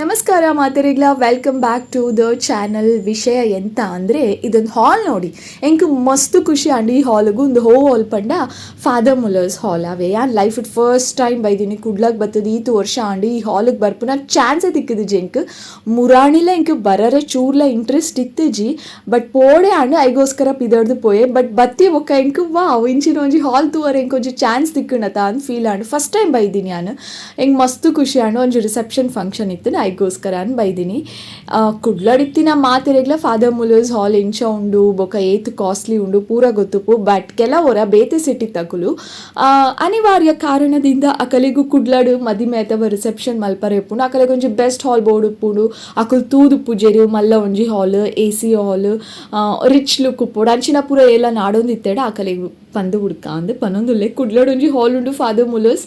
ನಮಸ್ಕಾರ ಮಾತೆರೆಗ್ಲ, welcome back to the channel. ವಿಷಯ ಎಂತ ಅಂದರೆ, ಇದೊಂದು ಹಾಲ್ ನೋಡಿ ಎಂಕ್ ಮಸ್ತ್ ಖುಷಿ ಆಂಡ್. ಈ ಹಾಲ್ಗೂ ಒಂದು ಹೋ ಹಾಲ್ ಪಂಡ ಫಾದರ್ ಮುಲರ್ಸ್ ಹಾಲ್ ಅವೇ. ಯಾನ್ life it first time ಬೈದಿನಿ. ಕುಡ್ಲಕ್ ಬತ್ತದ ಈತ್ ವರ್ಷ ಆಂಡ್, ಈ ಹಾಲಿಗೆ ಬರ್ಪುನ ಚಾನ್ಸೇ ತಿಕ್ಕುದಿಜಿ ಎಂಕ್. ಮುರಾಣಿಲ ಎಂಕ್ ಬರರೆ ಚೂರ್ಲ ಇಂಟ್ರೆಸ್ಟ್ ಇತ್ತಿಜಿ, ಬಟ್ ಪೋಡೆ ಆಂಡ್, ಐಗೋಸ್ಕರ ಪಿದರ್ದು ಪೋಯೆ. ಬಟ್ ಬತ್ತಿ ಬೊಕ್ಕ ಎಂಕ್ ವಾವ್, ಇಂಚಿನ ಒಂಜಿ ಹಾಲ್ ತೂವರೆ ಎಂಕ್ ಒಂಜಿ ಚಾನ್ಸ್ ತಿಕ್ಕುಂಡತ ಅಂದ್ ಫೀಲ್ ಆಂಡ್. ಫಸ್ಟ್ ಟೈಮ್ ಬೈದಿನಿ ಯಾನ್. ಎಂಕ್ ಮಸ್ತ್ ಖುಷಿ ಆಂಡ್. ಒಂಜಿ ರಿಸೆಪ್ಷನ್ ಫಂಕ್ಷನ್ ಇತ್ತು, ಐಗೋಸ್ಕರ ಅನ್ ಬೈದಿನಿ. ಕುಡ್ಲಡಿತ್ತಿನ ಮಾತೆರೆಗ್ಲ ಫಾದರ್ ಮುಲರ್ಸ್ ಹಾಲ್ ಎಂಚ ಉಂಡು, ಬೊಕ ಏತ್ ಕಾಸ್ಟ್ಲಿ ಉಂಡು ಪೂರ ಗೊತ್ತುಪ್ಪು. ಬಟ್ ಕೆಲವೊರ ಬೇತೆ ಸಿಟಿ ತಕುಲು ಅನಿವಾರ್ಯ ಕಾರಣದಿಂದ ಅಕಲಿಗೂ ಕುಡ್ಲಡು ಮದಿಮೆ ಅಥವಾ ರಿಸೆಪ್ಷನ್ ಮಲ್ಪರೆ ಉಪ್ಪುಂಡು. ಅಕಲೆಗ್ ಒಂಜಿ ಬೆಸ್ಟ್ ಹಾಲ್ ಬೋಡು ಉಪ್ಪುಂಡು. ಅಕುಲು ತೂದು ಪೂಜೆರು ಮಲ್ಲ ಒಂಜಿ hall, AC hall, rich look ಉಪ್ಪುಡು, ಅಂಚಿನ ಪೂರ ಏಲ ನಾಡೊಂದಿತ್ತೆಡ ಅಕಲೆಗ್ ಪಂದ್ ಹುಡ್ಕ ಅಂದ್ ಪನೊಂದುಲ್ಲೆ. ಕುಡ್ಲಡ್ ಒಂಜಿ ಹಾಲ್ ಉಂಡು, ಫಾದರ್ ಮುಲರ್ಸ್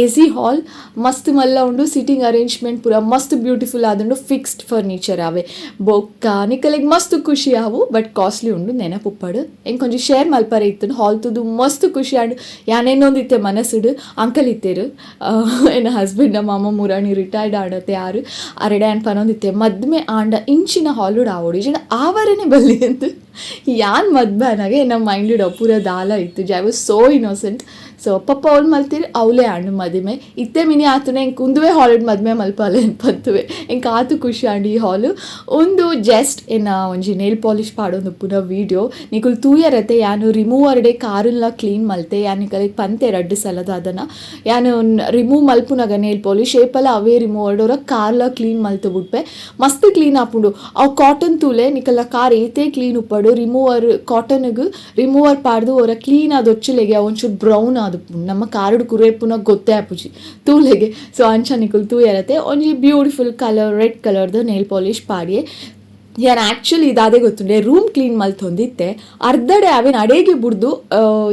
ಎಸಿ ಹಾಲ್. ಮಸ್ತ್ ಮಲ್ಲ ಉಂಡು. ಸಿಟ್ಟಿಂಗ್ ಅರೇಂಜ್ಮೆಂಟ್ ಪೂರ ಮಸ್ತ್ ಬ್ಯೂಟಿಫುಲ್ ಆದುಂಡು. ಫಿಕ್ಸ್ಡ್ ಫರ್ನಿಚರ್ ಆವೆ. ಬೊಕ್ಕ ನಿಕಲೆಗ್ ಮಸ್ತ್ ಖುಷಿ ಆವು. ಬಟ್ ಕಾಸ್ಟ್ಲಿ ಉಂಡು, ನೆನಪುಪ್ಪಡು. ಎಂಕ್ ಒಂಜಿ ಶೇರ್ ಮಲ್ಪರೆ ಇತ್ತು. ಹಾಲ್ ತೂದು ಮಸ್ತ್ ಖುಷಿ ಆಂಡ್. ಯಾನೇನೊಂದಿತ್ತೆ ಮನಸ್ಸುಡು, ಅಂಕಲ್ ಇತ್ತೆರು, ಎನ್ನ ಹಸ್ಬೆಂಡ್ ಮಾಮ, ಮುರಾಣಿ ರಿಟೈರ್ಡ್ ಆಡತ್ತೆ ಯಾರು, ಅರೆಡೆ ಯಾನ್ ಪನೊಂದಿತ್ತೆ, ಮದ್ಮೆ ಆಂಡ ಇಂಚಿನ ಹಾಲುಡ್ ಆವೊಡು, ಇಜ್ಜಿಂಡ ಆವರೆನೆ ಬಲ್ಲಿ ಅಂತ. ಯಾನ್ ಮದ್ಮೆ ಆನಾಗ ಎನ್ನ ಮೈಂಡ್ ಪೂರ ದಾಲ ಇತ್ತು. I was so innocent. So ಪಪ್ಪ ಅವ್ಲು ಮಲ್ತಿರು, ಅವಲೇ ಆಂಡ್ ಮದಿಮೆ. ಇತ್ತೆ ಮಿನಿ ಆತುನೆ ಎಂಕ್ ಉಂದುವೆ ಹಾಲುಡ್ ಮದ್ಮೆ ಮಲ್ಪಾಲೆ ಪತ್ತುವೆ. ಎಂಕ್ ಆತು ಖುಷಿ ಆಂಡ್ ಈ ಹಾಲು. ಒಂದು ಜಸ್ಟ್ ಎನ್ನ ಒಂಜಿ ನೇಲ್ ಪಾಲಿಶ್ ಪಾಡೊಂದು ಉಪ್ಪುನ ವೀಡಿಯೋ ನಿಕುಲು ತೂಯರತೆ. ಯಾನು ರಿಮೂವರ್ಡೆ ಕಾರುಲ್ಲ ಕ್ಲೀನ್ ಮಲ್ತೆ. ಯಾನ್ ನಿಕಲೆಗ್ ಪಂತೆ ರಡ್ಡ್ ಸಲದ ಅದನ್ನ. ಯಾನು ರಿಮೂವ್ ಮಲ್ಪುನಗ ನೇಲ್ ಪಾಲಿಶ್ ಏಪಲ ಅವೇ ರಿಮೂವರ್ಡ್ ಒರ ಕಾರ್ಲ ಕ್ಲೀನ್ ಮಲ್ತು ಬುಡ್ಪೆ. ಮಸ್ತ್ ಕ್ಲೀನ್ ಆಪುಂಡು ಅವು. ಕಾಟನ್ ತೂಲೆ, ನಿಕಲ್ನ ಕಾರ್ ಏತೇ ಕ್ಲೀನ್ ಉಪ್ಪಡು, ರಿಮೂವರ್ ಕಾಟನ್ಗ್ ರಿಮೂವರ್ ಪಾಡ್ದು ಒರ ಕ್ಲೀನ್ ಆದ್ ಒಚ್ಚುಲೆಗೆ ಒಂಚೂರು ಬ್ರೌನ್ ಆದುಪ್ಪುಂಡು. ನಮ್ಮ ಕಾರುಡು ಕುರೇಪುನ ಗೊತ್ತೇ ಆಪುಜಿ ತೂಲೆಗೆ. ಸೊ ಅಂಚ ನಿಕುಲು ತೂಯರತೆ, ಒಂಜಿ beautiful colour, red ಕಲರ್ದ ನೇಲ್ ಪಾಲಿಶ್ ಪಾಡಿಯೆ ಯಾನ್. ಆ್ಯಕ್ಚುಲಿ ಇದಾದೆ ಗೊತ್ತುಂಡೆ, ರೂಮ್ ಕ್ಲೀನ್ ಮಲ್ತೊಂದಿತ್ತೆ. ಅರ್ಧಡೆ ಅವೇನು ಅಡೇಗೆ ಬುಡ್ದು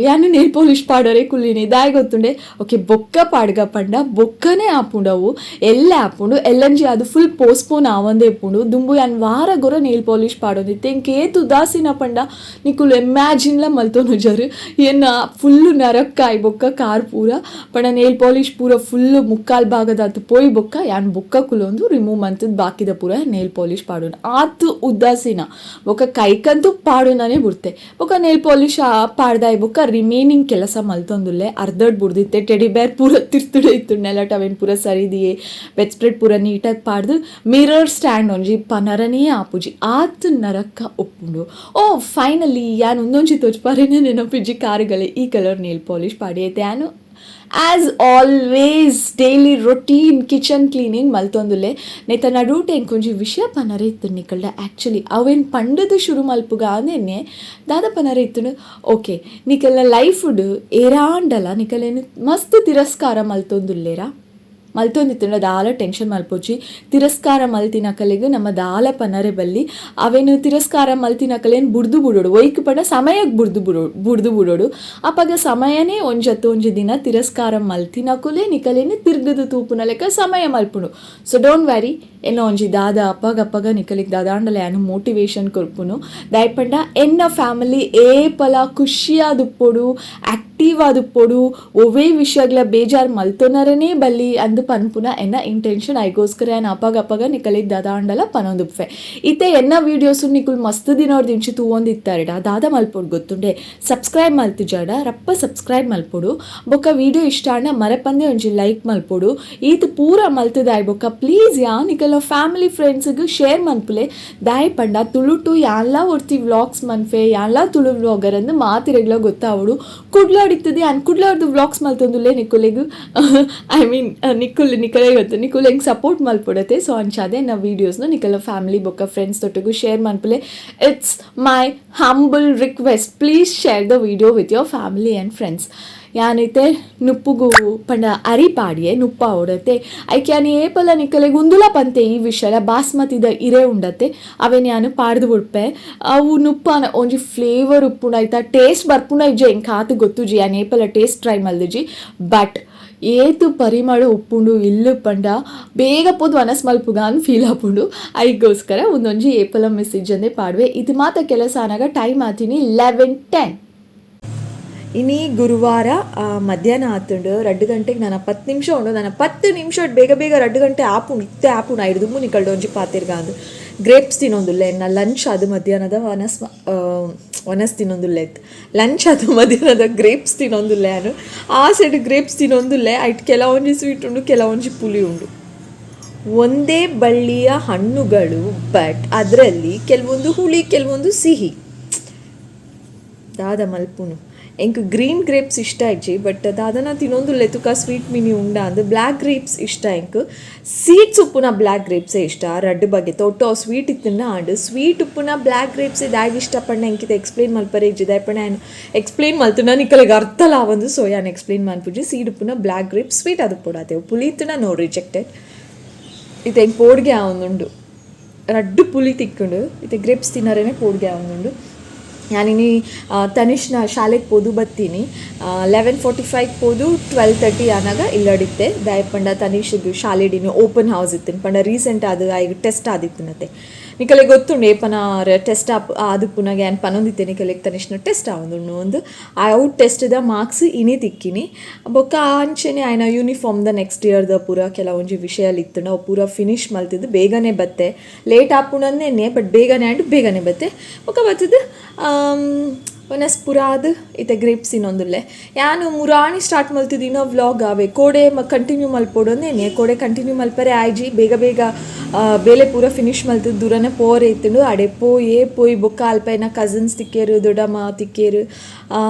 ಯಾನು ನೇಲ್ ಪಾಲಿಶ್ ಪಾಡರೆ ಕುಲ್ಲಿನಿ. ದಾಯ ಗೊತ್ತುಂಡೆ, ಓಕೆ, ಬೊಕ್ಕ ಪಾಡ್ಗ ಪಂಡ ಬೊಕ್ಕನೇ ಆಪುಂಡವು ಎಲ್ಲ ಆಪುಂಡು. ಎಲ್ಲಂಜಿ ಅದು ಫುಲ್ ಪೋಸ್ಟ್ಪೋನ್ ಆವಂದೇ ಇಪ್ಪುಂಡು. ದುಂಬು ಯಾನ್ ವಾರ ಗೊರ ನೇಲ್ ಪಾಲಿಶ್ ಪಾಡೊಂದಿತ್ತೆ. ಎಂಕ್ ಏತ್ ಉದಾಸೀನ ಪಂಡ ನಿಕುಲು ಇಮ್ಯಾಜಿನ್ಲ ಮಲ್ತೊನುಜರು. ಎನ್ನ ಫುಲ್ಲು ನರಕ್ಕಾಯ್ ಬೊಕ್ಕ ಕಾರ್ ಪೂರ ಪಂಡ ನೇಲ್ ಪಾಲಿಶ್ ಪೂರ ಫುಲ್ ಮುಕ್ಕಾಲ್ ಭಾಗದಾತು ಪೋಯ್ ಬೊಕ್ಕ ಯಾನ್ ಬೊಕ್ಕ ಕುಲೊಂದು ರಿಮೂವ್ ಮಂತದ್ ಬಾಕಿದ ಪೂರ ನೇಲ್ ಪಾಲಿಶ್ ಪಾಡೋಣ. ಆತು ಉದಾಸೀನ. ಬೊಕ್ಕ ಕೈಕಂತೂ ಪಾಡುನನೇ ಬುಡ್ತೆ. ಬೊಕ್ಕ ನೇಲ್ ಪಾಲಿಶ್ ಪಾಡ್ದಾಯ್ ಬೊಕ್ಕ ರಿಮೈನಿಂಗ್ ಕೆಲಸ ಮಲ್ತೊಂದುಲ್ಲೆ. ಅರ್ಧಡ್ ಬುಡ್ದಿತ್ತೆ. ಟೆಡಿ ಬೇರ್ ಪೂರ ತಿರ್ತುಡೆ ಇತ್ತು ನೆಲಟ್. ಅವೇನು ಪೂರ ಸರಿದಿಯೇ. ಬೆಡ್ ಸ್ಪ್ರೆಡ್ ಪೂರ ನೀಟಾಗಿ ಪಾಡ್ದು ಮಿರರ್ ಸ್ಟ್ಯಾಂಡ್ ಒಂಜಿ ಪನರನೇ ಆಪುಜಿ, ಆತ್ ನರಕ ಉಪ್ಪುಂಡು. ಓ, ಫೈನಲಿ ಯಾನ್ ಒಂದೊಂಜಿ ತೋಜ್ಪಾರೇನೆ ನೆನಪಿಜ್ಜಿ. ಕಾರುಗಳೇ ಈ colour nail polish ಪಾಡಿ ಐತೆ. ಯಾನು as always daily routine kitchen cleaning ಮಲ್ತೊಂದುಲ್ಲೆ. ನೇತ ನಡುಟೆ ಎಂಕೊಂಜಿ ವಿಷಯ ಪನರೆ ಇತ್ತು ನಿಕಲ್ಡ. ಆ್ಯಕ್ಚುಲಿ ಅವೇನು ಪಂಡದು ಶುರು ಮಲ್ಪುಗ ಅಂದೆನ್ನೆ ದಾದ ಪನರೆ ಇತ್ತು. ಓಕೆ, ನಿಕಲ್ನ ಲೈಫುಡ್ ಏರಾಂಡಲ ನಿಕಲೇನು ಮಸ್ತ್ ತಿರಸ್ಕಾರ ಮಲ್ತೊಂದುಲ್ಲೇರಾ, ಮಲ್ತೊಂದಿತ್ತುಂಡ ದಾಲ ಟೆನ್ಷನ್ ಮಲ್ಪೊಚ್ಚಿ. ತಿರಸ್ಕಾರ ಮಲ್ತಿನಕಲೆಗ್ ನಮ್ಮ ದಾಲ ಪನರೆ ಬಲ್ಲಿ. ಅವೇನು ತಿರಸ್ಕಾರ ಮಲ್ತಿನಕಲೇನು ಬುಡ್ದು ಬುಡೋಡು. ಒಯ್ಕ್ ಪಂಡ ಸಮಯಕ್ಕೆ ಬುಡ್ದು ಬುಡೋ ಬುಡ್ದು ಬುಡೋಡು. ಅಪಗ ಸಮಯನೇ ಒಂಜತ್ತು ಒಂಜಿ ದಿನ ತಿರಸ್ಕಾರ ಮಲ್ತಿನಕುಲೇ ನಿಕಲೇನು ತಿರ್ಗದು ತೂಪುನ ಲೆಕ್ಕ ಸಮಯ ಮಲ್ಪುಂಡು. So don't worry. ಎನ್ನ ಒಂಜಿ ದಾದ ಅಪ್ಪಗ ಅಪ್ಪಗ ನಿಕಲಿಗ್ ದಾದಾಂಡಲ ಯಾನು ಮೋಟಿವೇಶನ್ ಕೊರ್ಪುನು ದಾಯಪಂಡ, ಎನ್ನ ಫ್ಯಾಮಿಲಿ ಏಪಲ ಖುಷಿಯಾದುಪ್ಪೊಡು, ಆಕ್ಟಿವ್ ಆದುಪ್ಪೊಡು, ಒವ್ವೇ ವಿಷಯಗಳ ಬೇಜಾರು ಮಲ್ತೊನರನೇ ಬಲ್ಲಿ ಅಂದು ಪನ್ಪುನ ಎನ್ನ ಇಂಟೆನ್ಷನ್. ಐಗೋಸ್ಕರ ಯಾನ್ ಅಪ್ಪಗ ಅಪ್ಪಗ ನಿಕಲಿಗ್ ದಾದಾಂಡಲ ಪನೊಂದುಪ್ಪೆ. ಇತ್ತೆ ಎನ್ನ ವೀಡಿಯೋಸ್ ನಿಕುಲ್ ಮಸ್ತ್ ದಿನೊರ್ದಿಂಚಿ ತೂವೊಂದಿತ್ತಾರಡ ದಾದ ಮಲ್ಪೊಡು ಗೊತ್ತುಂಡೆ? ಸಬ್ಸ್ಕ್ರೈಬ್ ಮಲ್ತಿಜಾಡ ರಪ್ಪ ಸಬ್ಸ್ಕ್ರೈಬ್ ಮಲ್ಪೊಡು. ಬೊಕ್ಕ ವೀಡಿಯೋ ಇಷ್ಟ ಆಂಡ ಮರಪಂದೆ ಒಂಜಿ ಲೈಕ್ ಮಲ್ಪೊಡು. ಈತ್ ಪೂರ ಮಲ್ತದಾಯ್ ಬೊಕ್ಕ ಪ್ಲೀಸ್ ಯಾ ನಿಕಲ್ನ ಫ್ಯಾಮಿಲಿ ಫ್ರೆಂಡ್ಸ್ಗ್ ಶೇರ್ ಮನ್ಪುಲೆ. ದಾಯ್ ಪಂಡ ತುಳುಟು ಯಾನ್ಲಾ ಒರ್ತಿ ವ್ಲಾಗ್ಸ್ ಮನ್ಫೆ, ಯಾನ್ಲಾ ತುಳು ವ್ಲಾಗರ್ ಅಂದ್ ಮಾತಿರೆಗ್ಲ ಗೊತ್ತಾವಡು. ಕುಡ್ಲಾಡಿತ್ತದೆ ಯಾನ್ ಕುಡ್ಲಾಡ್ದು ವ್ಲಾಗ್ಸ್ ಮಲ್ತೊಂದುಲ್ಲೆ. ನಿಕುಲೆಗ್, I mean, ನಿಕುಲ್ ನಿಕಲೇ ಗೊತ್ತು, ನಿಕುಲ್ ಹೆಂಗೆ ಸಪೋರ್ಟ್ ಮಲ್ಪೊಡತೆ. ಸೊ ಅಂಚಾದೆ ನಾ ವೀಡಿಯೋಸ್ನ ನಿಕಲ್ನ ಫ್ಯಾಮಿಲಿ ಬೊಕ್ಕ ಫ್ರೆಂಡ್ಸ್ ತೊಟ್ಟಿಗೂ ಶೇರ್ ಮನ್ಪುಲೆ. It's my humble request, please share the video with your family and friends. ಯಾನೈತೆ ನುಪ್ಪುಗು ಪಂಡ ಅರಿ ಪಾಡಿಯೆ ನುಪ್ಪ ಓಡತೆ. ಐಕೆ ಯಾನ್ ಏಪಲ ನಿಕಲೆಗ್ ಉಂದುಲ ಪಂತೆ ಈ ವಿಷಯ. ಬಾಸ್ಮತಿದ ಇರೆ ಉಂಡತೆ, ಅವೇನು ಯಾನು ಪಾಡ್ದು ಬುಡ್ಪೆ. ಅವು ನುಪ್ಪನ ಒಂಜಿ ಫ್ಲೇವರ್ ಉಪ್ಪುಂಡು, ಆಯ್ತಾ? ಟೇಸ್ಟ್ ಬರ್ಪುಂಡ ಇಜ್ಜೆ ಎಂಕ್ ಆತು ಗೊತ್ತುಜಿ. ಯಾನ್ ಏಪಲ ಟೇಸ್ಟ್ ಟ್ರೈ ಮಲ್ದಿಜಿ. ಬಟ್ ಏತು ಪರಿಮಳ ಉಪ್ಪುಂಡು ಇಲ್ಲು ಪಂಡ ಬೇಗ ಪೋದು ವನಸ್ ಮಲ್ಪುಗ ಅಂದ್ ಫೀಲ್ ಆಪುಂಡು. ಐಗೋಸ್ಕರ ಒಂದೊಂಜಿ ಏಪಲ ಮೆಸೇಜ್ ಅಂದೆ ಪಾಡುವೆ. ಇದು ಮಾತ ಕೆಲಸ ಆನಾಗ ಟೈಮ್ ಆತೀನಿ 11:10. ಇನಿ ಗುರುವಾರ ಮಧ್ಯಾಹ್ನ ಆತುಂಡು 2 ಗಂಟೆಗೆ ನಾನು 10 ನಿಮಿಷ ಉಂಡು. ನಾನು 10 ನಿಮಿಷ ಬೇಗ ಬೇಗ 2 ಗಂಟೆ ಆಪುಂಡು ಇತ್ತೆ ಆಪುಂಡು ಐದು ನಿಕಲ್ಡು ಒಂಜಿ ಪಾತೆರ್ಗ ಅಂದು ಗ್ರೇಪ್ಸ್ ತಿನ್ನೊಂದುಲ್ಲೆ. ಎನ್ನ ಲಂಚ್ ಅದು ಮಧ್ಯಾಹ್ನದ ವನಸ್ ವನಸ್ ತಿನ್ನೊಂದುಲ್ಲೆ ಲಂಚ್ ಅದು ಮಧ್ಯಾಹ್ನದ ಗ್ರೇಪ್ಸ್ ತಿನ್ನೊಂದುಲ್ಲೆ. ನಾನು ಆ ಸೈಡ್ ಗ್ರೇಪ್ಸ್ ತಿನ್ನೊಂದುಲ್ಲೆ. ಐಟ್ ಕೆಲವೊಂಜಿ ಸ್ವೀಟ್ ಉಂಡು, ಕೆಲವೊಂಜಿ ಪುಲಿ ಉಂಡು. ಒಂದೇ ಬಳ್ಳಿಯ ಹಣ್ಣುಗಳು, ಬಟ್ ಅದರಲ್ಲಿ ಕೆಲವೊಂದು ಹುಳಿ, ಕೆಲವೊಂದು ಸಿಹಿ. ದಾದ ಮಲ್ಪುನು ಎಂಕ್ ಗ್ರೀನ್ ಗ್ರೇಪ್ಸ್ ಇಷ್ಟ ಇಜ್ಜಿ, ಬಟ್ ದಾದನ ತಿನ್ನೊಂದುಲ್ಲೆ ತುಕ ಸ್ವೀಟ್ ಮಿನಿ ಉಂಡ ಅಂದ್. ಬ್ಲ್ಯಾಕ್ ಗ್ರೇಪ್ಸ್ ಇಷ್ಟ ಎಂಕ್. ಸೀಡ್ಸ್ ಉಪ್ಪುನ ಬ್ಲ್ಯಾಕ್ ಗ್ರೇಪ್ಸೇ ಇಷ್ಟ. ರಡ್ಡ್ ಬಗೆ ತೊಟ್ಟು ಸ್ವೀಟ್ ಇತ್ತನ್ನ ಆಂಡ್ ಸ್ವೀಟ್ ಉಪ್ಪುನ ಬ್ಲ್ಯಾಕ್ ಗ್ರೇಪ್ಸ್ ದಾಗ್ ಇಷ್ಟ ಪಂಡ ಎಂಕಿತ ಎಕ್ಸ್ಪ್ಲೇನ್ ಮಲ್ಪರೆ ಇಜ್ಜಿ. ದಾಯೆ ಯಾನ್ ಎಕ್ಸ್ಪ್ಲೇನ್ ಮಲ್ತುನ ನಿಕಲೆಗ್ ಅರ್ಥಲ ಆವಂದು. ಸೊ ಯಾನ್ ಎಕ್ಸ್ಪ್ಲೇನ್ ಮನ್ಪುಜಿ. ಸೀಡ್ ಉಪ್ಪುನ black grapes sweet ಆದುಪ್ಪೊಡು, ಪುಲಿ ಇತ್ತುನ ನೋ, ರಿಜೆಕ್ಟೆಡ್. ಇತ್ತೆ ಎಂಕ್ ಪೋಡ್ಗೆ ಆವೊಂದುಂಡು, ರಡ್ಡ್ ಪುಲಿ ತಿಕ್ಕುಂಡು. ಇತ್ತೆ ಗ್ರೇಪ್ಸ್ ತಿನ್ನರೇನೆ ಪೋಡ್ಗೆ ಆವೊಂದುಂಡು. ಯಾನಿನಿ ತನಿಷ್ನ ಶಾಲೆಗೆ ಪೋದು ಬತ್ತೀನಿ. 11:45 ಪೋದು 12:30 ಆನಾಗ ಇಲ್ಲಡಿತ್ತೆ. ದಾಯೆ ಪಂಡ ತನಿಷ್ಗ್ ಶಾಲೆಡಿನಿ ಓಪನ್ ಹೌಸ್ ಇತ್ತಿನ ಪಂಡ ರೀಸೆಂಟ್ ಅದು ಆಯ್ಗ್ ಟೆಸ್ಟ್ ಆದಿತ್ತಿನತೆ. ನಿಕಲೆಗ್ ಗೊತ್ತುಂಡು ಏಪನ ಟೆಸ್ಟ್ ಆಪ್ ಆದುಪ್ಪುನಾಗ ಯಾನ್ ಪನೊಂದಿತ್ತೆ ನಿಕಲೆಗ್ ತನಿಷ್ನ ಟೆಸ್ಟ್ ಆವೊಂದುಂಡು ಒಂದು. ಆ ಅವು ಟೆಸ್ಟ್ದ ಮಾರ್ಕ್ಸ್ ಇನಿ ತಿಕ್ಕಿನಿ. ಬೊಕ್ಕ ಅಂಚೆನೆ ಆಯ್ನ ಯೂನಿಫಾರ್ಮ್ದ ನೆಕ್ಸ್ಟ್ ಇಯರ್ದ ಪೂರ ಕೆಲವೊಂಜಿ ವಿಷಯ ಇತ್ತುಂಡ ಅವು ಪೂರ ಫಿನಿಶ್ ಮಲ್ತಿದ್ದು ಬೇಗನೆ ಬತ್ತೆ. ಲೇಟ್ ಆಪುನನ್ನೇ, ಬಟ್ ಬೇಗನೆ ಆಂಡ್ ಬೇಗನೆ ಬತ್ತೆ. ಬೊಕ್ಕ ಬತ್ತದು ವನಸ್ ಪೂರ ಆದ್ ಇತ್ತೆ ಗ್ರೇಪ್ಸ್ ಇನ್ನೊಂದುಲ್ಲೆ. ಯಾನು ಮುರಾಣಿ ಸ್ಟಾರ್ಟ್ ಮಲ್ತಿದ್ದಿನ ವ್ಲಾಗ್ ಆವೆ ಕೋಡೆ ಕಂಟಿನ್ಯೂ ಮಲ್ಪೊಡು ಅಂದೇನೆ. ಕೋಡೆ ಕಂಟಿನ್ಯೂ ಮಲ್ಪರೆ ಆಯ್ಜಿ. ಬೇಗ ಬೇಗ ಬೇಲೆ ಪೂರ ಫಿನಿಶ್ ಮಲ್ತಿದ್ದು ದೂರನೆ ಪೋರೆ ಇತ್ತುಂಡು. ಅಡೆ ಪೋಯೆ ಪೋಯಿ ಬೊಕ್ಕ ಅಲ್ಪ ಎನ್ನ ಕಸಿನ್ಸ್ ತಿಕ್ಕೇರು, ದೊಡ್ಡಮ್ಮ ತಿಕ್ಕೇರು.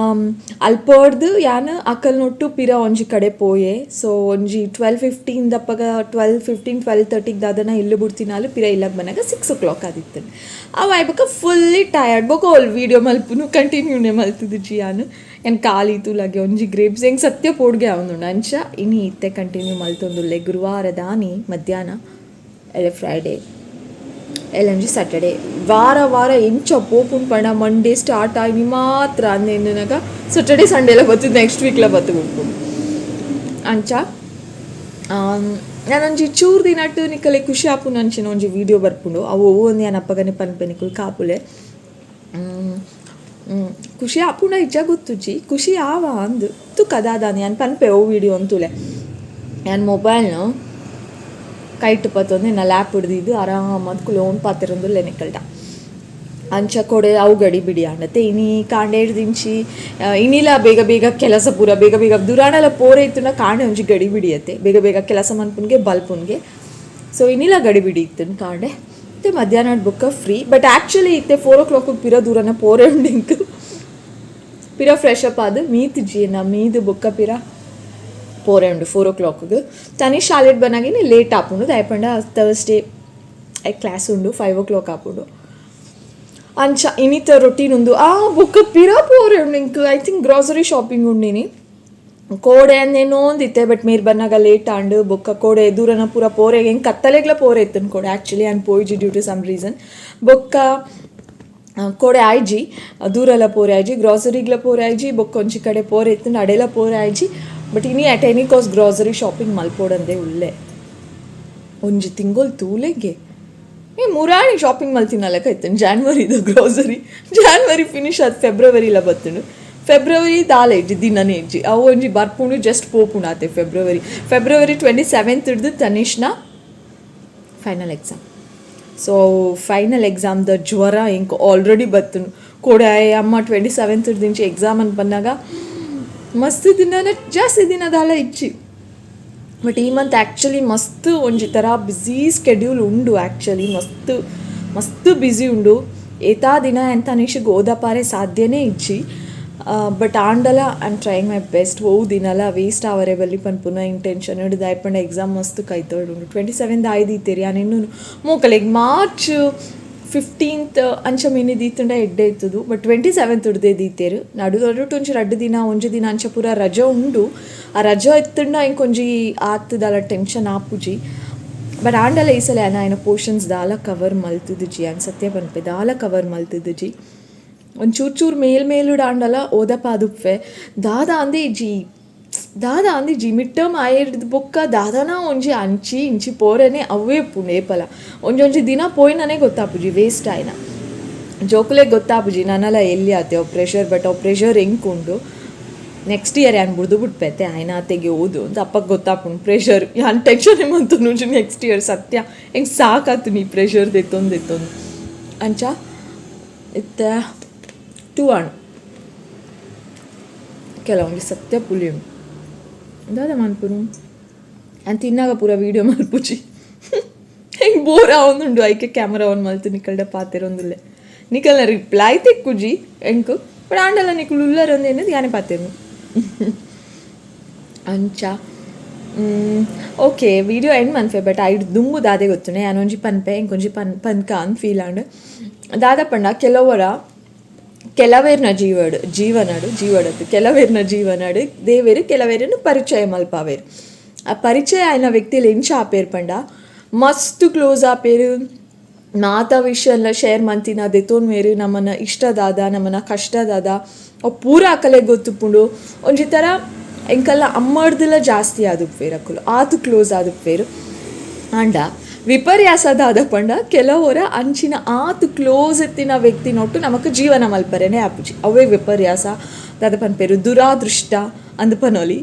ಅಲ್ಪೋಡ್ದು ಯಾನು ಅಕಲ್ನೊಟ್ಟು ಪಿರ ಒಂಜಿ ಕಡೆ ಪೋಯೆ. ಸೊ ಒಂಜಿ 12:15 ದಪ್ಪಗ, 12:15 12:30 ದಾದನ ಇಲ್ಲು ಬುಡ್ತಿನಾಲು. ಪಿರ ಇಲ್ಲಗ್ ಬನ್ನಾಗ 6 ಓ ಕ್ಲಾಕ್ ಆದಿತ್ತು. ಅವು ಆಯ್ಬೊಕ್ಕ ಫುಲ್ಲಿ ಟಯರ್ಡ್. ಬೊಕ್ಕ ಓಲ್ ವೀಡಿಯೋ ಮಲ್ಪುನು ಕಂಟಿನ್ಯೂನೇ ಮಲ್ತಿದ್ದು ಯಾನು. ಏನು ಖಾಲಿ ತೂಲಾಗೆ ಒಂಜಿ ಗ್ರೇಪ್ಸ್ ಹೆಂಗೆ ಸತ್ಯ ಪೋಡ್ಗೆ ಆವೊಂದುಂಡು. ಅಂಚ ಇನಿ ಇತ್ತೆ ಕಂಟಿನ್ಯೂ ಮಲ್ತೊಂದುಲ್ಲೆ. ಗುರುವಾರ ದಾನಿ ಮಧ್ಯಾಹ್ನ, ಎಲ್ಲೆ ಫ್ರೈಡೇ, ಎಲ್ಲೊಂಜಿ ಸ್ಯಾಟರ್ಡೆ. ವಾರ ವಾರ ಎಂಚ ಪೋಪುಂಡು ಪಂಡ ಮಂಡೇ ಸ್ಟಾರ್ಟ್ ಆಗಿ ಮಾತ್ರ ಅಂದೇನಾಗ ಸ್ಯಾಟರ್ಡೆ ಸಂಡೇ ಎಲ್ಲ ಬರ್ತದೆ, ನೆಕ್ಸ್ಟ್ ವೀಕ್ಲ ಬತ್ತು ಬಿಡ್ಪುಂಡು. ಅಂಚ ನಾನೊಂಜಿ ಚೂರು ದಿನಟ್ಟು ನಿಕಲೆ ಖುಷಿ ಆಪುನ ಅಂಚಿನ ಒಂಜಿ ವೀಡಿಯೋ ಬರ್ಪುಂಡು. ಅವು ಒವು ಒಂದು ಯಾನ್ ಅಪ್ಪಗನೆ ಪನ್ಪೆ, ನಿಕುಲು ಕಾಪುಲೆ. ಖುಷಿ ಆಪುಂಡ ಇಜ್ಜ ಗೊತ್ತುಜ್ಜಿ, ಖುಷಿ ಆವ ಅಂದು ತುಕ ದಾದಾನಿ ಯಾನ್ ಪನ್ಪೆ ಓ ವೀಡಿಯೋ ಅಂತುಲೆ. ಯಾನ್ ಮೊಬೈಲ್ನು ಕೈಟ್ ಪತ್ತೊಂದು ಎನ್ನ ಲ್ಯಾಪ್ ಹಿಡ್ದಿದ್ದು ಆರಾಮಾದ್ ಕುಲೋನ್ ಪಾತೆರೊಂದುಲ್ಲೆ ನಿಕಲ್ಡ. ಅಂಚ ಕೊಡೆ ಅವು ಗಡಿ ಬಿಡಿ ಆಂಡತೆ. ಇನಿ ಕಾಂಡೆ ದಿಂಚಿ ಇನಿಲ ಬೇಗ ಬೇಗ ಕೆಲಸ ಪೂರ ಬೇಗ ಬೇಗ ದುರಾಣಲ ಪೋರೆ ಇತ್ತುಂಡ ಕಾಂಡೆ ಒಂಜಿ ಗಡಿ ಬಿಡಿಯತ್ತೆ, ಬೇಗ ಬೇಗ ಕೆಲಸ ಮನ್ಪುನ್ಗೆ ಬಲ್ಪುನ್ಗೆ. ಸೊ ಇನಿಲ ಗಡಿ ಬಿಡಿ ಇತ್ತು ಕಾಂಡೆ. ಮತ್ತು ಮಧ್ಯಾಹ್ನ ಬೊಕ್ಕ free. But actually ಇತ್ತೆ 4 ಓ ಕ್ಲಾಕ್ ಪಿರ ದೂರನ ಪೋರೆ ಉಂಡು ಇಂಕ್. ಪಿರ ಫ್ರೆಶ್ ಅಪ್ ಆದ್ ಮೀತ್ ಜೀನ ಮೀದು ಬೊಕ್ಕ ಪಿರ ಪೋರೆ ಉಂಡು 4 ಓ ಕ್ಲಾಕ್ಗೆ. ತನಿ ಶಾಲೆಡ್ ಬನ್ನಾಗಿನ ಲೇಟ್ ಆಪುಂಡು. ದಾಯೆ ಪಂಡ ಥರ್ಸ್ಡೇ ಕ್ಲಾಸ್ ಉಂಡು, 5 ಓ ಕ್ಲಾಕ್ ಆಪುಂಡು. ಅಂಚ ಇನ್ನಿತ ರೊಟೀನ್ ಉಂದು. ಆ ಬೊಕ್ಕ ಪಿರ ಪೋರೆ ಉಂಡು ಇಂಕ್. I think grocery shopping ಉಂಡಿನಿ. ಕೋಡೆ ಅಂದೇನೋ ಒಂದಿತ್ತೆ, ಬಟ್ ಮೇರ್ ಬನ್ನಾಗ ಲೇಟ್ ಆಂಡ್. ಬೊಕ್ಕ ಕೋಡೆ ದೂರನ ಪೂರ ಪೋರೆ ಹೆಂಗೆ ಕತ್ತಲೆಗ್ಲ ಪೋರೆ ಇತ್ತನ್ ಕೋಡೆ. ಆ್ಯಕ್ಚುಲಿ ನಾನು ಪೋಯ್ಜಿ due to some reason. ಬೊಕ್ಕ ಕೋಡೆ ಆಯ್ಜಿ, ದೂರೆಲ್ಲ ಪೋರೆ ಆಯ್ಜಿ, ಗ್ರಾಸರಿಗ್ಲ ಪೋರೆ ಆಯ್ಜಿ. ಬೊಕ್ಕ ಒಂಜಿ ಕಡೆ ಪೋರೆ ಇತ್ತು, ಅಡೆಲ ಪೋರೆ ಆಯ್ಜಿ. ಬಟ್ ಇನಿ at any cost grocery shopping ಮಲ್ಪೋಡಂದೆ ಉಲ್ಲೆ. ಒಂಜಿ ತಿಂಗೊಲ್ ತೂಲೆಗೆ ಏ ಮುರಾಣಿ ಶಾಪಿಂಗ್ ಮಲ್ತಿನಲ್ಲ ಇತ್ತು ಜಾನ್ವರಿದು grocery. January finish ಆದ್ ಫೆಬ್ರವರಿಲ ಬತ್ತುಂಡು. ಫೆಬ್ರವರಿ ದಾಲ ಇಜ್ಜಿ, ದಿನನೇ ಇಜ್ಜಿ. ಅವು ಒಂಜಿ ಬರ್ಪುಂಡು, ಜಸ್ಟ್ ಪೋಪುಂಡು ಆತೆ. ಫೆಬ್ರವರಿ ಫೆಬ್ರವರಿ 27 ಹಿಡ್ದು ತನಿಷ್ನ final exam. So final ಎಕ್ಸಾಮ್ದ ಜ್ವರ ಇಂಕ್ ಆಲ್ರೆಡಿ ಬತ್ತುಂಡು. ಕೋಡೆ ಅಮ್ಮ 27 ದಿಂಚಿ ಎಕ್ಸಾಮ್ ಅಂತ ಬಂದಾಗ ಮಸ್ತ್ ದಿನನ ಜಾಸ್ತಿ ದಿನ ದಾಲ ಇಜ್ಜಿ. ಬಟ್ ಈ ಮಂತ್ ಆ್ಯಕ್ಚುಲಿ ಮಸ್ತ್ ಒಂಜಿ ಥರ ಬ್ಯುಸಿ ಸ್ಕೆಡ್ಯೂಲ್ ಉಂಡು. ಆ್ಯಕ್ಚುಲಿ ಮಸ್ತ್ ಮಸ್ತ್ ಬ್ಯುಸಿ ಉಂಡು. ಏತಾ ದಿನ ಎಂತ ತನಿಷಿಗೆ ಓದಪಾರೆ ಸಾಧ್ಯನೇ ಇಜ್ಜಿ. ಬಟ್ ಆಂಡಲ I am trying my best. ಓ ದಿನಲ ವೇಸ್ಟ್ ಆವರೆ ಬಲ್ಲಿ ಪನ್ಪುನ ಇಂಟೆನ್ಷನ್ ಹಿಡ್ದು. ದಾಯೆ ಪಂಡ ಎಕ್ಸಾಮ್ ಮಸ್ತ್ ಕೈತೋಡುಂಡು. 27 ಆಯ್ದೀತೇರಿ. ಯಾನ್ ಇನ್ನು ಮೋಕಲೆಗ್ ಮಾರ್ಚ್ 15 ಅಂಚ ಮಿನಿ ದೀತುಂಡ ಎಡ್ಡೆ ಇತ್ತದು. ಬಟ್ 27 ಹಿಡ್ದೆ ದೀತೇರು. ನಡು ನಡುಟು ಒಂಜಿ ರಡ್ಡು ದಿನ, ಒಂಜಿ ದಿನ ಅಂಚ ಪೂರ ರಜೆ ಉಂಡು. ಆ ರಜೆ ಇತ್ತುಂಡ ಇಂಕೊಂಜಿ ಆತದಲ್ಲ, ಟೆನ್ಷನ್ ಆಪುಜಿ. ಬಟ್ ಆಂಡಲ ಈ ಸಲ ಆಯ್ನ ಪೋರ್ಷನ್ಸ್ ದಾಲ ಕವರ್ ಮಲ್ತುದುಜಿ. ಅನ್ ಸತ್ಯ ಪನ್ಪೆ, ದಾಲ ಕವರ್ ಮಲ್ತುದುಜಿ. ಒಂದು ಚೂರು ಚೂರು ಮೇಲ್ ಮೇಲುಡ್ ಆಂಡಲ ಓದಪಾದುಪ್ಪೆ. ದಾದ ಅಂದೆ ಇಜ್ಜಿ, ದಾದ ಅಂದಿಜ್ಜಿ. ಮಿಡ್ ಟರ್ಮ್ ಆಯಿರ್ದ್ ಬೊಕ್ಕ ದಾದನ ಒಂಜಿ ಅಂಚಿ ಇಂಚಿ ಪೋರೆನೆ ಅವೇ ಉಪ್ಪುಂಡು. ಏಪಲ ಒಂಜೊಂಜಿ ದಿನ ಪೋಯಿನನೇ ಗೊತ್ತಾಪುಜಿ, ವೇಸ್ಟ್ ಆಯ್ನ. ಜೋಕುಲೆಗ್ ಗೊತ್ತಾಪುಜಿ ನನಲ ಎಲ್ಲಿ ಆತೆ ಅವು ಪ್ರೆಷರ್, ಬಟ್ ಅವು ಪ್ರೆಷರ್ ಎಂಕ್ ಉಂಡು. ನೆಕ್ಸ್ಟ್ ಇಯರ್ ಯಾನ್ ಬುಡ್ದು ಬುಡ್ಪೆತೆ ಆಯ್ನಾತೆಗೆ ಓದು ಅಂತ ಅಪ್ಪಗೆ ಗೊತ್ತಾಪುಂಡು ಪ್ರೆಷರ್. ಯಾನ್ ಟೆನ್ಷನ್ ಮಂತೊನುಜಿ ನೆಕ್ಸ್ಟ್ ಇಯರ್ ಸತ್ಯ. ಎಂಕ್ ಸಾಕಾತು ಈ ಪ್ರೆಷರ್ ದೆತ್ತೊಂದು ದೆತ್ತೊಂದು. ಅಂಚ ಇತ್ತೆ ತೂವಣ್. ಕೆಲವೊಂಜಿ ಸತ್ಯ ಪುಲಿ ಉಂಡು. ದಾದ ಮನ್ಪುನು, ಯಾನ್ ತಿನ್ನಾಗ ಪೂರ ವೀಡಿಯೋ ಮಲ್ಪುಜಿ. ಎಂಕ್ ಬೋರ್ ಆವೊಂದುಂಡು. ಐಕೆ ಕ್ಯಾಮರಾ ಆನ್ ಮಲ್ತು ನಿಕಲ್ಡ ಪಾತೆರೊಂದುಲ್ಲೆ. ನಿಕಲ್ನ ರಿಪ್ಲೈ ತಿಕ್ಕುಜಿ ಎಂಕ್, ಬಟ್ ಆಂಡಲ ನಿಕುಲು ಉಲ್ಲರ್ ಅಂದ್ ಯಾನೆ ಪಾತೆರ್ನು. ಅಂಚ ಓಕೆ, ವೀಡಿಯೋ ಎಂಡ್ ಮನ್ಪೆ. ಬಟ್ ಐಡ್ ದುಂಬು ದಾದೆ ಗೊತ್ತುನೆ, ಯಾನ್ ಒಂಜಿ ಪನ್ಪೆ, ಎಂಕೊಂಜಿ ಪನ್ ಪನ್ಕ ಅಂದ್ ಫೀಲ್ ಆಂಡ್. ದಾದ ಪಂಡ, ಕೆಲವರ ಕೆಲವೇರ್ನ ಜೀವಡ್ ಜೀವನಡ್ ಜೀವಡತ್ತು ಕೆಲವೇರ್ನ ಜೀವನಡ್ ದೇವೆರ್ ಕೆಲವೇರನ್ನು ಪರಿಚಯ ಮಲ್ಪಾವೇರ್. ಆ ಪರಿಚಯ ಆಯಿನ ವ್ಯಕ್ತಿಲು ಎಂಚ ಆಪೇರ್ ಪಂಡ, ಮಸ್ತ್ ಕ್ಲೋಸ್ ಆಪೇರ್. ಮಾತ ವಿಷಯನ್ಲ ಶೇರ್ ಮಂತಿನ ದೆತೊನ್ವೇರ್. ನಮನ ಇಷ್ಟ ದಾದ, ನಮನ ಕಷ್ಟ ದಾದ, ಅವು ಪೂರ ಅಕಲೆಗ್ ಗೊತ್ತುಪ್ಪುಂಡು. ಒಂಜಿ ಥರ ಎಂಕಲ್ನ ಅಮ್ಮಡ್ದಲ ಜಾಸ್ತಿ ಆದುಪ್ಪೇರ್ ಅಕುಲು, ಆತ್ ಕ್ಲೋಸ್ ಆದುಪ್ಪೇರ್. ಆಂಡ ವಿಪರ್ಯಾಸ ದಾದ ಪಂಡ, ಕೆಲವೊರ ಅಂಚಿನ ಆತ್ ಕ್ಲೋಸ್ ಇತ್ತಿನ ವ್ಯಕ್ತಿನೊಟ್ಟು ನಮಕ್ ಜೀವನ ಮಲ್ಪರೆನೆ ಆಪುಜಿ. ಅವೇ ವಿಪರ್ಯಾಸ. ದಾದ ಪನ್ಪೆರ್, ದುರಾದೃಷ್ಟ ಅಂದ್ ಪನೊಲಿ.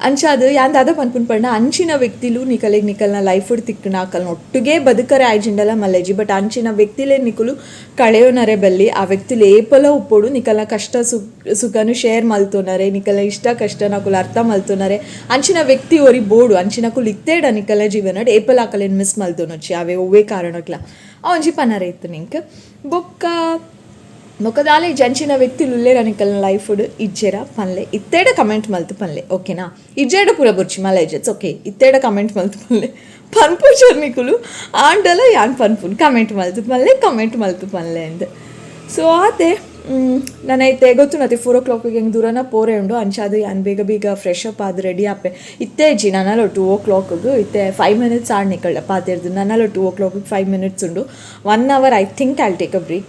ಅಂಚಾದ್ ಯಾನ್ ದಾದ ಪನ್ಪುನ್ ಪಂಡ, ಅಂಚಿನ ವ್ಯಕ್ತಿಲು ನಿಕಲೆಗ್ ನಿಕಲ್ನ ಲೈಫ್ ತಿಕ್ಕುನ ಅಕಲ್ನ ಒಟ್ಟುಗೆ ಬದುಕರೆ ಆಯ್ಜಿಂಡಲ ಮಲ್ಲೆಜಿ, ಬಟ್ ಅಂಚಿನ ವ್ಯಕ್ತಿಲೆ ನಿಕುಲು ಕಳೆಯೊನರೆ ಬಲ್ಲಿ. ಆ ವ್ಯಕ್ತಿಲು ಏಪಲ ಉಪ್ಪೊಡು. ನಿಕಲ್ನ ಕಷ್ಟ ಸುಖನು ಶೇರ್ ಮಲ್ತೊನರೆ, ನಿಕಲ್ನ ಇಷ್ಟ ಕಷ್ಟನ ಅಕುಲು ಅರ್ಥ ಮಲ್ತೊನರೆ ಅಂಚಿನ ವ್ಯಕ್ತಿ ಒರಿ ಬೋಡು. ಅಂಚಿನಕುಲು ಇತ್ತೇಡ ನಿಕಲ್ನ ಜೀವನಡ್ ಏಪಲ ಅಕಲೆನ್ ಮಿಸ್ ಮಲ್ತೊನೊಚ್ಚಿ, ಅವೇ ಒವ್ವೇ ಕಾರಣಕ್ಲ. ಆ ಒಂಜಿ ಪನರೆ ಇತ್ತು ನಿಂಕ್. ಬೊಕ್ಕ ಬೊಕ್ಕ ದಾಲ ಇಜ್ಜಿ. ಅಂಚಿನ ವ್ಯಕ್ತಿಲು ಉಲ್ಲೇರ ನಿಕಲ್ನ ಲೈಫುಡ್, ಇಜ್ಜೆರ ಪನ್ಲೆ. ಇತ್ತೇಡ ಕಮೆಂಟ್ ಮಲ್ತ್ ಪನ್ಲೆ, ಓಕೆನಾ? ಇಜ್ಜೇಡ ಪೂರ ಬೊರ್ಚಿ ಮಲ್ಲ ಇಜ್ಜೆ, it's okay. ಇತ್ತೇಡ ಕಮೆಂಟ್ ಮಲ್ತ್ ಪನ್ಲೆ. ಪನ್ಪುಜರ್ ನಿಕುಲು, ಆಂಡಲ ಯಾನ್ ಪನ್ಪುನ್, ಕಮೆಂಟ್ ಮಲ್ತ್ ಪನ್ಲೆ, ಕಮೆಂಟ್ ಮಲ್ತ್ ಪನ್ಲೆ ಅಂದ್. ಸೊ ಆತೆ. ನನ ಇತ್ತೆ ಗೊತ್ತುನತೆ, 4 ಓ ಕ್ಲಾಕಿಗೆ ಹೆಂಗೆ ದೂರನ ಪೋರೆ ಉಂಡು. ಅಂಚಾದ್ ಯಾನ್ ಬೇಗ ಬೇಗ ಫ್ರೆಶ್ ಅಪ್ ಆದ್ ರೆಡಿ ಆಪೆ. ಇತ್ತೆ ಇಜ್ಜಿ, ನನಲ 2 ಓ ಕ್ಲಾಕ್ಗೆ. ಇತ್ತೆ 5 ಮಿನಿಟ್ಸ್ ಆಡ್ ನಿಕಲ್ಡ ಪಾತೆರ್ದು. ನನಲ 2 ಓ ಕ್ಲಾಕಿಗೆ 5 ಮಿನಿಟ್ಸ್ ಉಂಡು. 1 hour I think I'll take a break.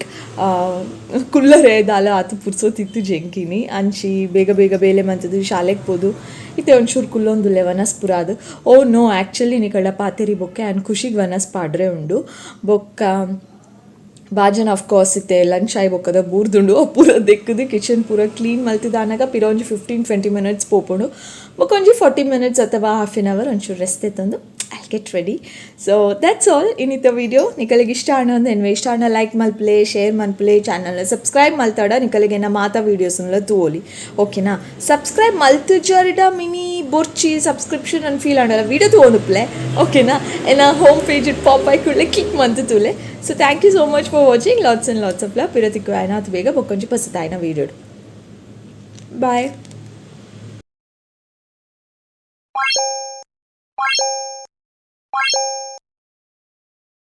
ಕುಲ್ಲರೆ ದಾಲ ಆತು ಪುರ್ಸೋತಿತ್ತು ಜೆಂಕಿನಿ. ಅಂಚಿ ಬೇಗ ಬೇಗ ಬೇಲೆ ಮಂತದು ಶಾಲೆಗೆ ಪೋದು ಇತ್ತೆ ಒಂಚೂರು ಕುಲ್ಲೊಂದುಲ್ಲೆ ವನಸ್ ಪುರ ಅದು. ಓ ನೋ, ಆ್ಯಕ್ಚುಲಿ ನಿಕಲ್ಡ ಪಾತೆರಿ ಬೊಕ್ಕೆ ಆ್ಯಂಡ್ ಖುಷಿಗೆ ವನಸ್ ಪಾಡ್ರೆ ಉಂಡು. ಬೊಕ್ಕ ಬಾಜನ ಕೋರ್ಸ್ ಇತ್ತೆ ಲಂಚ್ ಆಯ್ ಬೊಕ್ಕದ ಬೂರ್ದುಂಡು. ಅವು ಪೂರ ದೆಕ್ಕದು ಕಿಚನ್ ಪೂರ ಕ್ಲೀನ್ ಮಲ್ತಿದಾನಗ ಪಿರ ಒಂಜಿ 15-20 ಮಿನಿಟ್ಸ್ ಪೋಪುಂಡು. ಬೊಕ್ಕ ಒಂಜಿ 40 ಮಿನಿಟ್ಸ್ ಅಥವಾ ಹಾಫ್ ಆನ್ ಅವರ್ ಒಂಚೂರು ರೆಸ್ಟ್ ತಂದು I get ready. So that's all. ಇನ್ನಿತ video ನಿಕಲಿಗೆ ಇಷ್ಟ ಆಣ ಅಂದ್ ಎನ್ವೆ. ಇಷ್ಟ ಆಣ ಲೈಕ್ ಮಲ್ಪಲೆ, ಶೇರ್ ಮಲ್ಪಲೆ, ಚಾನಲ್ ಸಬ್ಸ್ಕ್ರೈಬ್ ಮಲ್ತಾಡ. ನಿಕಲಿಗೆ ನಮ್ಮ ಮಾತಾ ವೀಡಿಯೋಸ್ನೆಲ್ಲ ತೂವೊಲಿ, ಓಕೆನಾ? ಸಬ್ಸ್ಕ್ರೈಬ್ ಮಲ್ತುಜರ್ಡ ಮಿನಿ ಬೊರ್ಚಿ ಸಬ್ಸ್ಕ್ರಿಪ್ಷನ್ ಅನ್ ಫೀಲ್ ಆಂಡಲ ವೀಡಿಯೋ ತೂವೊಂದುಪ್ಲೆ, ಓಕೆನಾ? ಎನ್ನ ಹೋಮ್ ಪೇಜ್ ಪಾಪ್ ಆಯ್ ಕೂಡಲೇ ಕ್ಲಿಕ್ ಮಂತು ತೂಲೆ. So thank you so much for watching. Lots and lots of love. ಪಿರತಿಕ್ಕು ಆಯ್ನ ಅದು ಬೇಗ ಬೊಕ್ಕೊಂಜಿ ಪಸತಾಯ್ನ ವೀಡಿಯೋ. ಬಾಯ್.